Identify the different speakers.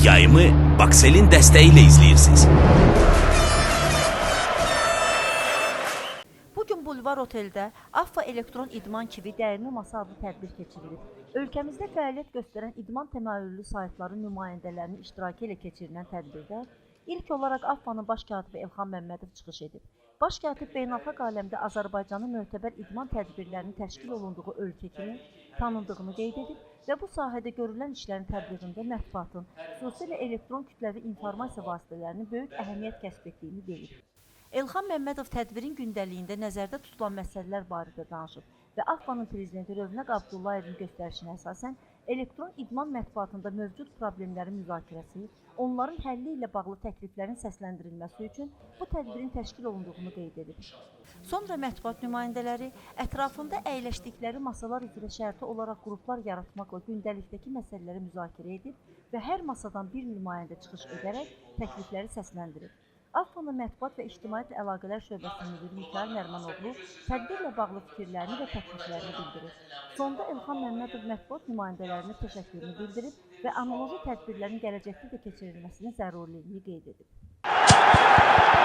Speaker 1: Yayımı Baksel'in dəstəyi ilə izləyirsiniz.
Speaker 2: Bu gün Bulvar Oteldə AFFA Elektron İdman Kivi Dəyirmi Masa adlı tədbir keçirilib. Ölkəmizdə fəaliyyət göstərən idman təmayüllü saytların nümayəndələrinin iştirakı ilə keçirilən tədbirdə ilk olaraq AFFA-nın baş katibi Elxan Məmmədov çıxış edib. Baş katib beynəlxalq aləmdə Azərbaycanın mötəbər idman tədbirlərinin təşkil olunduğu ölkə kimi tanındığını qeyd edib və bu sahədə görülən işlərin təbliğində mətbuatın, xüsusilə elektron kütləvi informasiya vasitələrinin böyük əhəmiyyət kəsb etdiyini deyib. Elxan Məmmədov tədbirin gündəliyində nəzərdə tutulan məsələlər barədə danışıb və AFFA-nın prezidenti Rövnəq Abdullayevin göstərişinə əsasən elektron idman mətbuatında mövcud problemlərin müzakirəsi, onların həlli ilə bağlı təkliflərin səsləndirilməsi üçün bu tədbirin təşkil olunduğunu qeyd edib. Sonra mətbuat nümayəndələri ətrafında əyləşdikləri masalar üzrə şərti olaraq qruplar yaratmaqla gündəlikdəki məsələləri müzakirə edib və hər masadan bir nümayəndə çıxış edərək təklifləri səsləndirib. AFFA-nın Mətbuat və İctimaiyyətlə Əlaqələr Şöbəsinin müdiri Mikayıl Nərmanoğlu tədbirlə bağlı fikirlərini və təkliflərini bildirib. Sonda Elxan Məmmədov mətbuat nümayəndələrinə təşəkkürünü bildirib və analoji tədbirlərin gələcəkdə də keçirilməsinin zəruriliyini qeyd edib.